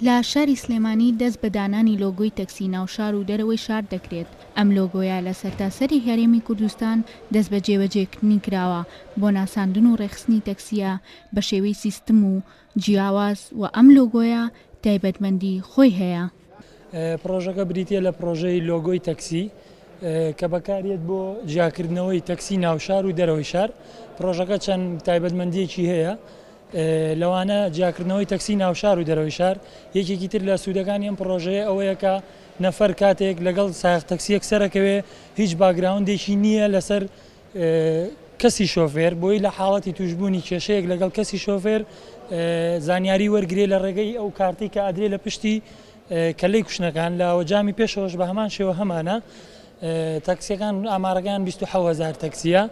لە شاری سلێمانی دەست بە دانانی لۆگۆی تەکسی ناوشار و دەرەوەی شار دەکرێت، ئەم لۆگۆیە لە سەرتاسەری هەرێمی کوردستان دەست بە جێبەجێکردنی کراوە بۆ ناساندن و ڕێکخستنی تەکسییە بە شێوەی سیستم و جیاواز و ئەم لۆگۆیە تایبەتمەندی خۆی هەیە. پڕۆژەکە بریتییە لە پڕۆژەی لۆگۆی تەکسی کە بەکاریەت بۆ جیاکردنەوەی تەکسی ناوشار و دەرەوەی شار. پڕۆژەکە چەند تایبەتمەندییەکی هەیە، لەوانە جیاکردنەوەی تەکسی ناوشار و دەرەوەی شار. یەکێکی تر لە سوودەکانی ئەم پڕۆژەیە ئەوەیە کە نەفەر کاتێک لەگەڵ سایەق تەکسییەک سەرەکەوێ هیچ باکگراوندێکی نییە لەسەر کەسی شۆفێر، بۆی لە حاڵەتی تووشبوونی کێشەیەک لەگەڵ کەسی شۆفێر زانیاری وەرگرێ لە ڕێگەی ئەو کارتەی کە ئەدرێ لە پشتی کەلەی کوشنەکان لە جامی پێشەوەش بە هەمان شێوە هەمانە تەکسیەکان ئامارەکان 1970 تەکسیە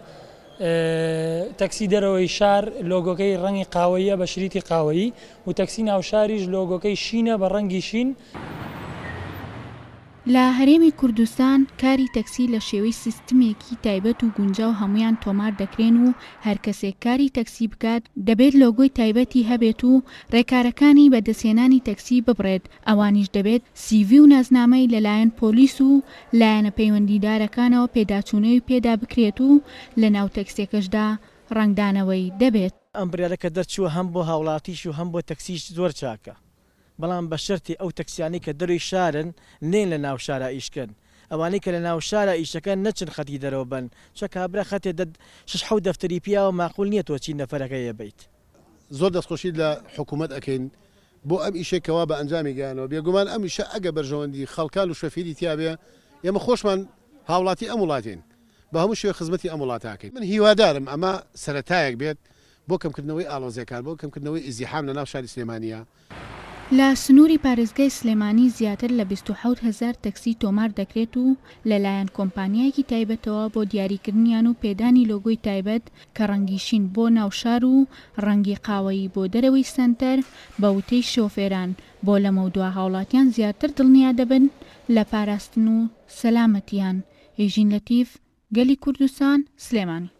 تەکسی دەرەوەی شار لۆگۆکەی ڕەنگی قاوەیە بە شریتی قاوەیی و تەکسی ناوشاریش لۆگۆکەی شینە بە ڕەنگی شین. لە هەرێمی کوردستان کاری تەکسی لە شێوەی سیستمێکی تایبەت و گونجاو هەموویان تۆمار دەکرێن و هەر کەسێک کاری تەکسی بکات دەبێت لۆگۆی تایبەتی هەبێت و رێکارەکانی بەدەستهێنانی تەکسی ببڕێت ئەوانیش دەبێت سیڤی و نازنامەی لەلایەن پۆلیس و لایەنە پەیوەندیدارەکانەوە پێداچوونەوی پێدا بکرێت و لەناو تەکسیەکەشدا رەنگدانەوەی دەبێت. ئەم بڕیارە کە دەرچووە هەم بۆ هاوڵاتیش و هەم بۆ تەکسیش زۆر چاکە. بەڵام بە شەرتێ ئەو تەکسیانەی کە دەرۆی شارن نەیەن لە ناو شارا ئیش کەن ئەوانەی کە لە ناو شارا ئیشەکەن نەچن خەتی دەرەوە بەن چە کابرا خەتێ دە شەش حەوت دەفتەری پیاوە ماقول نیە تۆ چی نەفەرەکە یە بەیت. زۆر دەستخۆشی لە حکومەت ئەکەین بۆ ئەم ئیشەی کەوا بە ئەنجامی گەیانەوە بێگومان ئەم ئیشە ئەگە بەرژەوەندی خەڵکان و شۆفیری تیابێ ئێمە خۆشمان هاوڵاتی ئەم وڵاتەین بە هەموو شێوەیەک خزمەتی ئەم وڵاتە ئەکەین من هیوادارم ئەمە سەرەتایەک بێت بۆ کەمکردنەوەی ئاڵۆزیەکان، بۆ کەمکردنەوەی ئیزدیحام لە ناو شاری سلێمانییە. لە سنووری پارێزگای سلێمانی زیاتر لە 27 هەزار تەکسی تۆمار دەکرێت و لەلایەن کۆمپانیایەکی تایبەتەوە بۆ دیاریکردنیان و پێدانی لۆگۆی تایبەت کە ڕەنگی شین بۆ ناو شار و ڕەنگی قاوەیی بۆ دەرەوەی سەنتەر بە وتەی شۆفێران بۆ لەمەودوا هاوڵاتیان زیاتر دڵنیا دەبن لە پاراستن و سەلامەتیان. هێژین لەتیف، گەلی کوردستان، سلێمانی.